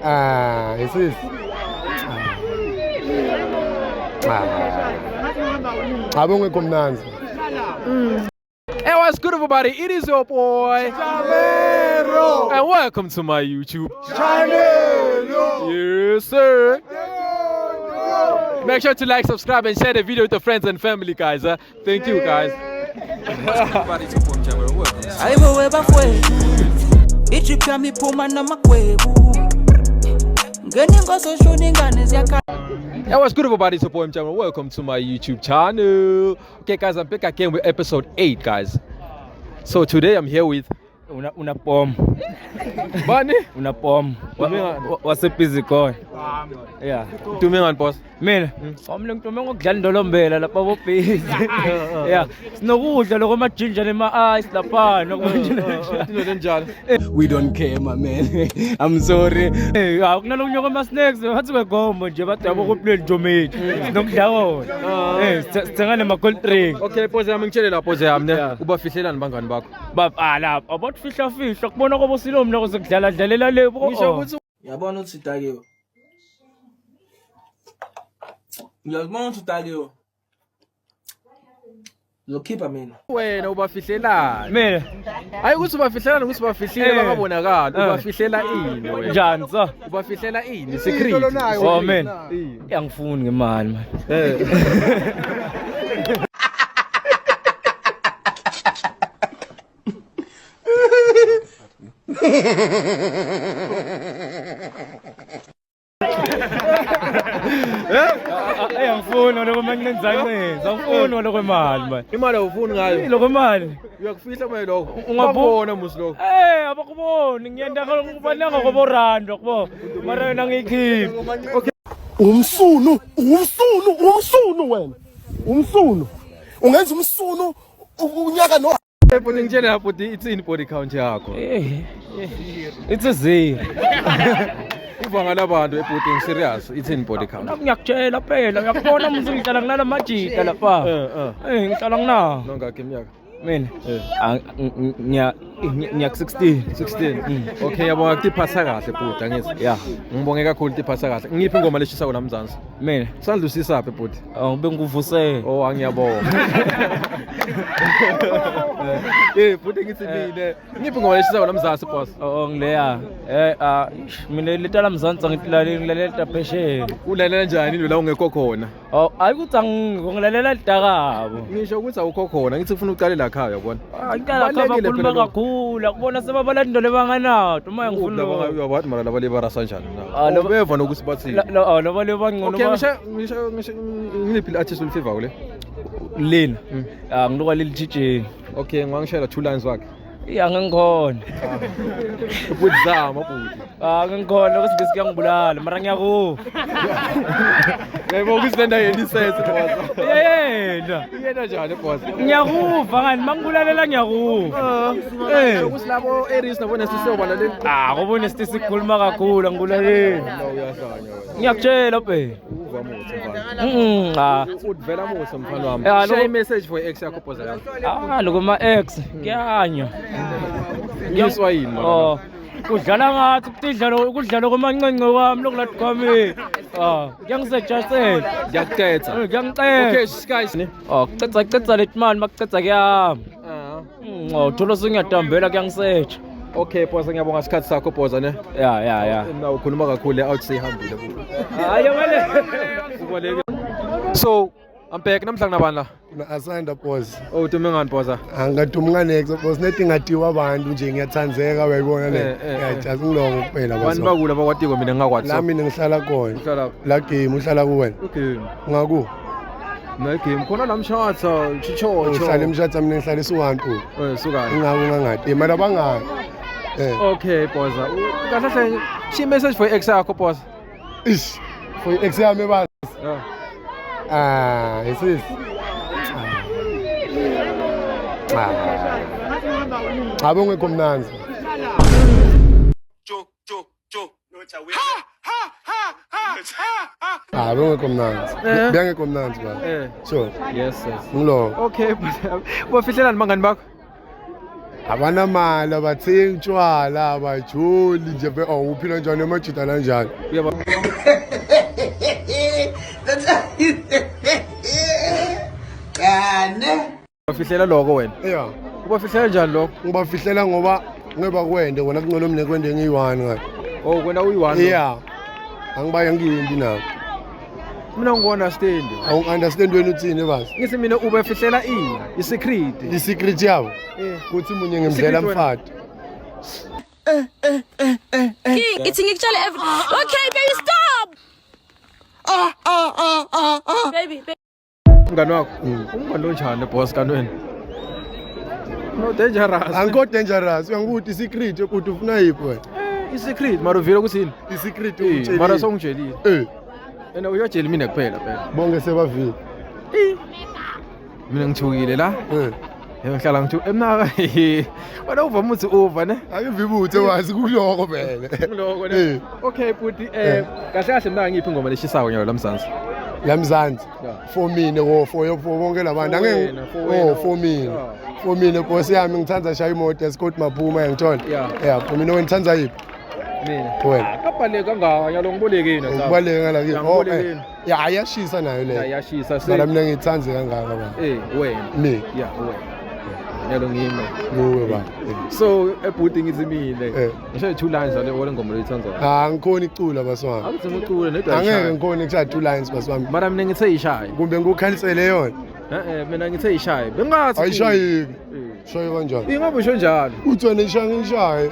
Ah, isisi. Ah. Cha bongekho mnanzi. Hey, what's good, everybody? It is your boy Jamero. and welcome to my YouTube Channel. Yes, sir. Make sure to like, subscribe, and share the video with your friends and family, guys. Thank you, guys. Hayibo webafowethu, i-drip yami iphuma namagwebu, ngena ingozoshuna ingane ziyakhala. Hey, what's good, everybody? It's your boy Mjama. Welcome to my YouTube channel. Okay, guys, I'm back again with episode 8, guys. So today I'm here with Una unapom Bani. unapom Dumela. wasebhizi khona, yeah. Dume ngani, boss? Mina omle ngitume ngokudlala indolombela lapha bobhizi, yeah, sinokudla lokho amajinja nema-ice lapha Into lenjalo. We don't care, my man. I'm sorry. Kunalokunye kwama-snacks bathi kwegombo nje bathi yabo kupleni jomethi sinokudla kona. Sithenga nema-cold drink. Okay, pose yami ngitshele la pose yami ne. Yeah. Ubafihlelani bangani bakho? Lapha abathi fihla fihla kubona kwabo silomi loko sekudlala dlalela le. Ngisho ukuthi Uyabona ukuthi udakiwe. Uyabona ukuthi udakiwe. Uzokhipha mina. Wena ubafihlelani? Mina? Hayi ukuthi ubafihlelani, ukuthi ubafihlile bakabonakali. Ubafihlela ini wena? Njani so? Ubafihlela ini? Secret. Oh man, angifuni ngemali man. Eh, angifuni lokho mancenza, angifuni lokho imali man. Imali awufuni ngayo. Lokho imali. Uyakufihla manje lokho. Ungabona Ungabona musi lokho. Eh, abakuboni ngiyenda kubalanga koborandwa kubo. Mara yona ngiyikhiphi. Umsunu, umsunu, umsunu wena. Umsunu. Ungenza umsunu unyaka no. Bhuti, ngitshele la bhuti, itsini body count yakho? Eh. It's a zero. Uva ngalabantu ebhuti, ngiserious, itsini body count? Nami ngiyakutshela phela, uyakubona mse ngihlala nginala majita lapha. Eh. Eh, ngihlala nginawo. Nongakhi iminyaka? Mina ah, ngiya ngiya 16. 16. Okay, yabonga kutiphasa kahle bhuti, angithi. Yeah. Ngibonge kakhulu, tiphasa kahle. Ngiphi ingoma leshisako la Mzansi? Mina Sandla usisaphi bhuti? Oh, ngibe ngikuvusele. Oh, angiyabonga. Eh, bhuti, ngithi mina. Ngiphi ingoma leshisako la Mzansi, boss? Oh, ngileya. Ah, ish, mina letala Mzansi angitilaleli, ngilalela taphesheya. Ulalela njani lo la ungekho khona? Oh, hayi ukuthi ngilalela lidakabo. Ngisho ukuthi awukho khona, ngithi ufuna uqale la ekhaya, uyabona? Icala Kubalulekile bakhuluma phela lokho. kakhulu, akubona sebabalanda lebanganato uma ngifuna. Uyabathi mara laba lebarasa njani na? Ah, Ubeva nokuthi bathini? Laba lebangcono. Okay, ngisho ngiliphi i-artist olifavor kule? Lena. Ah, ngiluka leli TJ. Okay, ngangishayela two lines wakhe. Iya, ngikhona. Bhuti, zama bhuti. Ah, ngikhona ukuthi kuyangibulala, mara ngiyakuva. Yebo, ukuthi lento ayenzi sense, boss. Yena. Iyena njani, boss? Ngiyakuva ngani mangibulalela ngiyakuva. Eh, ukuthi labo Aries nabo nesise balalela. Ah, kubona sisikhuluma kakhulu angikulaleli. No, uyahlanya wena. Ngiyakutshela bhe. Uva muthi mfana. Ah. Udvela muthi mfana wami. Eh, Share i-message for ex yakho, boss yami. Ah, lokho ma ex kuyanya. Ngiswa yini mara? Oh. Kudlala ngathi kudlala kudlala kwamancinci wami lokulathi kwami. Ah, kuyangisejasela. Ngiyakuketha. Eh, kuyangicela. Okay, guys. Oh, kucetha kucetha leti mali makucetha kuyami. Ah. Oh, thola sengiyadambela kuyangiseja. Okay, boss, ngiyabonga isikhathi sakho, boss, ne. Ya. Mina ukhuluma kakhulu, out seyihambile bu. Hayi wale. Ubaleke. So, I'm back namhla nginabani la? Na Asanda, boss. Oh, dume ngani, boss? Angadumi nganex, boss, nethi ngatiwa abantu nje ngiyathanzeka uyayibona le. Eh, eh, eh. Yeah, just ngiloko kuphela boss. Bani bakula bakwatiko mina ngingakwazi. La mina ngihlala khona. Uhlala La game uhlala kuwena. Okay. Ngaku. Na game khona la mshatha, chichocho. Uhlala emshatha, mina ngihlala esuwantu. Eh, suka. Ingako ngangati. Mara bangaki. Eh. Okay, boss. Kahle hle, shi message for ex yakho, boss. Ish. For ex yami basi. Yeah. Ah, isisi. Ah. Cha bongekho mnanzi. Ah, bengekho mnanzi. Eh. Bengekho mnanzi ba. Eh. Sure. Yes, yes. Ngiloko. Okay, boss. Ubafihlelani bangani bakho? Abanamali, abathengi tshwala, abajoli nje oh uphila njani emajita kanjani? Uyaba Ubafihlela lokho wena. Yeah. Ubafihlela njani lokho? Ngibafihlela ngoba ngeba kwende wona kungcono mina kwende ngiyi-one ngayo. Oh wena uyi-one. Yeah. Angibaye ngiyimbi nabo. Mina ngiku-understand. Awungi-understand wena uthini basi? Ngithi mina ubafihlela ini? I-secret. I-secret yabo? Eh. Kuthi munye ngimdlela I-secret wena. mfati. King, ithi ngikutshele every Okay, baby, stop. Baby, baby. Umngani wakho. Umngani onjani boss kanti wena? No dangerous. Angikho dangerous, uyangibuthi i-secret ukuthi ufuna yiphi wena? Eh, i-secret mara uvile ukuthi yini? I-secret Eh, ungitshelile. mara songitshelile. Eh, And uyojeli mina kuphela phela. bonke sebavile. Mina ngithukile la. Eh. Ngihlala ngithu emna wena uva umuthi uva ne? Angivibuthe wazi kuloko vele. Ngiloko Eh. ne. Okay bhuti Eh. kahle kahle mina ngiphi ingoma leshisayo nyalo la Mzansi. La Mzansi. Yeah. For mina ko for bonke labantu For angeke wena, for wena. oh for mina. Yeah. For mina nkosi yami ngithanda shaya imoto eScott Maphuma ngiyangithola. Yeah. Yeah, for mina wena ngithanda yiphi? Mina. Wena. Akabhaleki kangaka nyalo ngibolekeni cha. Ukubaleka ngala Ya, kimi. Oh, eh. ngibolekeni. Ya iyashisa nayo Ya leyo. yashisa se. Mara mina ngiyithanda kangaka ba. Eh wena. Mina Ya wena. Nyalo ngimi. kuwe ba. Eh. So ebhuti ngithi mina. Eh. Ngisho two lines ale wona ngoma loyithandayo. Ah ngikhona icula baswami. Akuthi ngicule nedwa. Angeke ngikhona ukushaya two lines baswami. Mara mina ngithe ishaye. Kumbe ngikukhalisele yona. Eh mina ngithe ishaye. Bengathi Ayishayeki. Eh. Shaye kanjani? Ingabe usho njalo. Uthi wena ishaye ngishaye. Eh.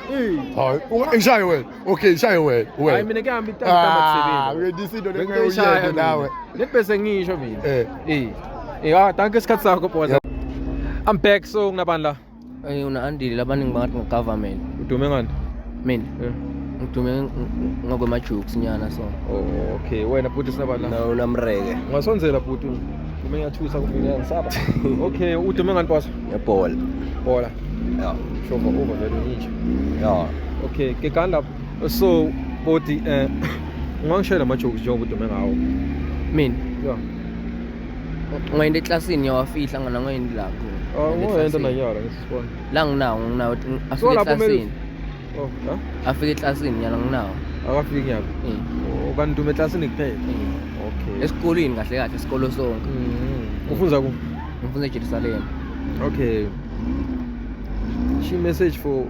Hayi, ishaye wena. Okay, ishaye wena. Hayi Wena. mina kuhamba Ah, itata uyendisa into Bengishaya lengiyena nawe. Net bese ngisho mina. Eh. Eh. Eh, ah, danke isikhathi sakho boss. I'm back so nginabani la? Eh una andile labaningi bangathi nge-government. Udume ngani? Mina Eh. ngidume ngokwema-jokes nyana so. Oh, okay. Wena bhuti sinabani la? Na unamreke Ungasondzela bhuti. Ume ngiyathusa kumbe ngiyanisaba. Okay, udume ngani boss? ngebhola. Bola. Ya. Shova over vele nje. Ya. Okay, ke kani lapho. So, bhuti ungangishayela ama jokes njengoba udume ngawo. Mina Yeah. ngayenda eklasini ngiyawafihla ngana ngayendi lapho. Oh, Ngayenda ngoyenda eklasini. nanyala ngisibona. La nginawo nginawo So, afike lapho kumele- eklasini. Oh, ha? Afike eklasini nyana nginawo. Akafiki ngiyaphi? Eh. Oh, kanti udume eklasini kuphela. eh. Okay. Esikolweni kahle kahle isikolo sonke. Ufunza ku? Ngifunda eJerusalem. Okay. She message for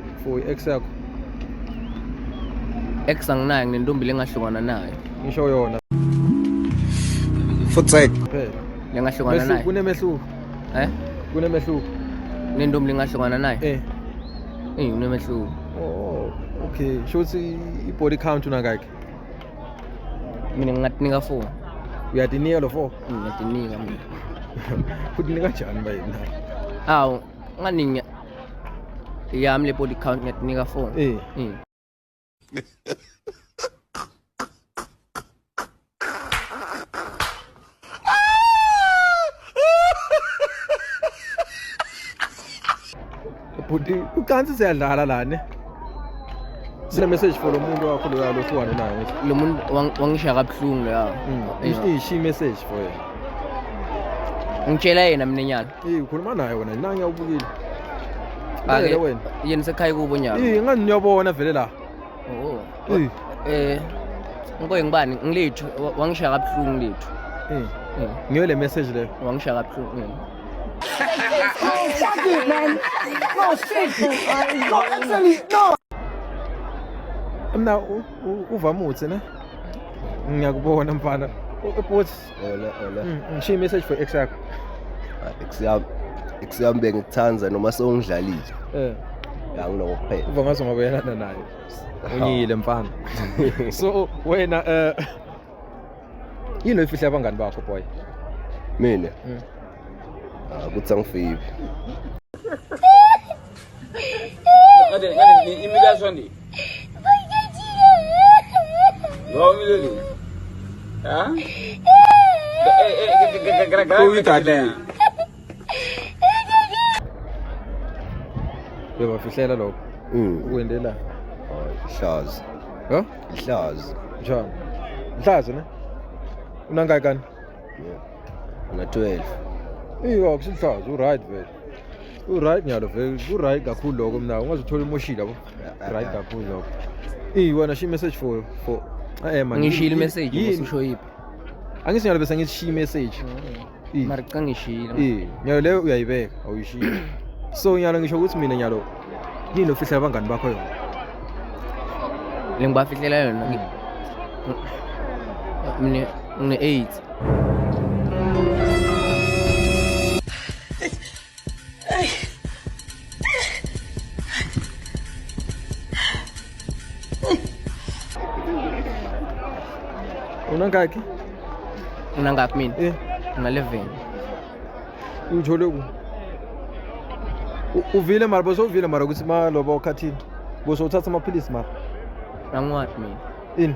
ex yakho. Ex anginayo nginentombi lengahlukana nayo. Ngisho yona Futsek. kuphela. Lengahlukana Mehluko nayo. kunemehluko. Eh? Kunemehluko. Nentombi lengahlukana nayo. Eh. Eh unemehluko. Oh, okay. Shothi i body count unangakhi? Mina ngingatinika 4. Uyadinika lo 4. Ngiyatinika mina. Kudinika kanjani bayena? Awu, nganingi yami le body count ngiyatinika 4. Eh. Eh. Bhuti ucansi siyadlala la ne. Sina message for lo muntu wakho lo lohlukane naye ngithi. Lo muntu wangishaya kabuhlungu loya. Mm. She message for yena. Ngitshela yena mina nyalo. Eh, ukhuluma naye wena, nina ngiyawubukile. Ake Vele wena. yena sekhaya kubo nyalo. Eh, ngani niyabona vele la. Oh. Eh. Eh ngoye ngibani ngilethu wangishaya kabuhlungu lethu. Eh. Eh Ngiyo le message leyo. wangishaya kabuhlungu. eh. Mina uvamuthe ne? Ngiyakubona mfana. Ubhuti, Ola ola. ngishiye message for ex yakho. Ex yami. Ex yami bengikuthanda noma sewungidlalile. Eh, Ya ngiloko kuphela. uva ngaze ngabuyelana naye. Unyile mfana. So wena yini oyifihla abangani bakho boy? Mina. Mm. Ah kuthi angifiki. Uyabafihlela lokho. Mm. Ukwendela. Ihlazo. Ha? Ihlazo. Njani? Mhlazo ne? Unangaki kani? Na 12. Iyo akusihlazo, u right vele. U-right nyalo vele, ku-right kakhulu lokho mna. Ungazuthola imoshile yabo. Right kakhulu lokho. Eh wena shiya message for man. Ngishiyile message Yini? ususho yiphi? Angithi nyalo bese ngithi shiya message. Eh. Mara cha ngishiyile. Eh, nyalo leyo uyayibeka, awuyishiyi. So nyalo ngisho ukuthi mina nyalo yini ofihlela abangani bakho yona? Lengibafihlela yona. Mina ngine AIDS. Unangaki? Unangaki mina? Eh, Ngina 11. uthole ku. Uvile mara bosovile mara ukuthi maloba ukhathini. Bosowuthatha amaphilisi mara. Angiwathi mina. Ini?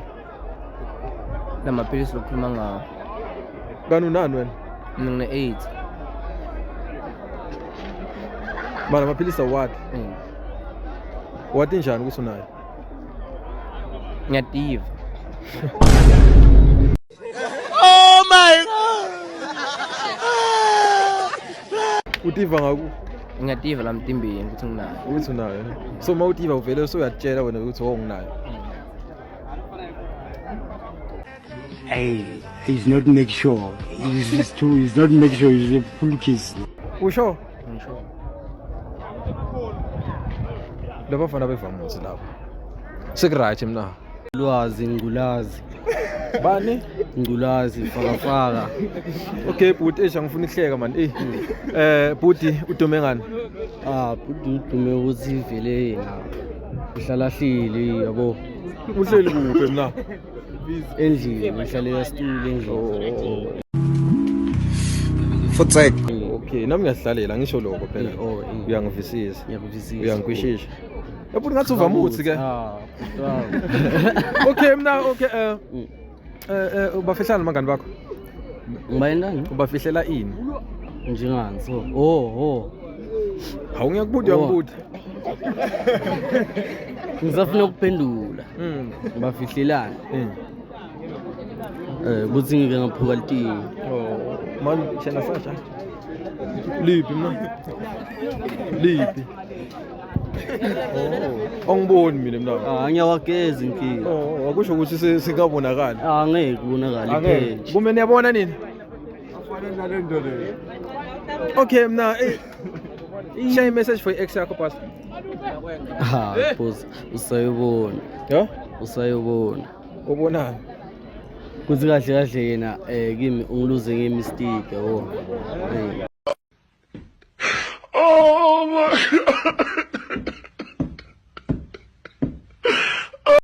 Lamaphilisi lokukhuluma ngawo. Kani unani wena? Mina ngine AIDS. Mara amaphilisi awadi. Wathi njani ukuthi unayo? Ngiyativa. Utiva ngaku Ngiyativa la mtimbeni ukuthi nginayo. ukuthi unayo. Ne? So uma utiva uvele usuyatshela wena ukuthi oh nginayo. Hey, he's not make sure. He's too. He's not make sure. He's a full kiss. Usho? Ngisho. Laba bafana bevamuzi labo. Sekuright mina. Lwazi ngculazi. Bani? Ngculazi fakafaka. Okay bhuti eish angifuni ukuhleka man. Eh. Bhuti udume ngani? Ah, bhuti udume ukuthi vele yena uhlala hleli yabo. Uhleli kuphi mina? Endlini uhlale esitulo endlini. Okay, nami ngiyahlalela ngisho lokho phela. Oh, eh. Uyangivisisa. Ngiyakuvisisa. Uyangikwishisa. Yabona ngathi uvamuthi ke. Ah, bhuti wami. Okay mina okay ubafihlana nabangani bakho? Ngibayendani? Ubafihlela ini? Njengani so. Oh, oh. Hawu ngiyakubuda Oh. uyangibuda. Ngisafuna ukuphendula. Ngibafihlelani? Ukuthi ngike ngaphuka litinyo. Oh, man shena sasha. Liphi mina? Liphi? Oh, angiboni mina mina. Ah, ngiyawageza inkinga. Oh, akusho ukuthi singabonakali. Ah, ngeke kubonakale Angeke. ipage. Kume niyabona nini? Okay mina share message for ex yakho pastor. Ah, boss, usayobona. Yeah? Usayobona. Ubonani? Kuthi kahle kahle yena kimi ungiluze ngemistake yabo. Oh my God.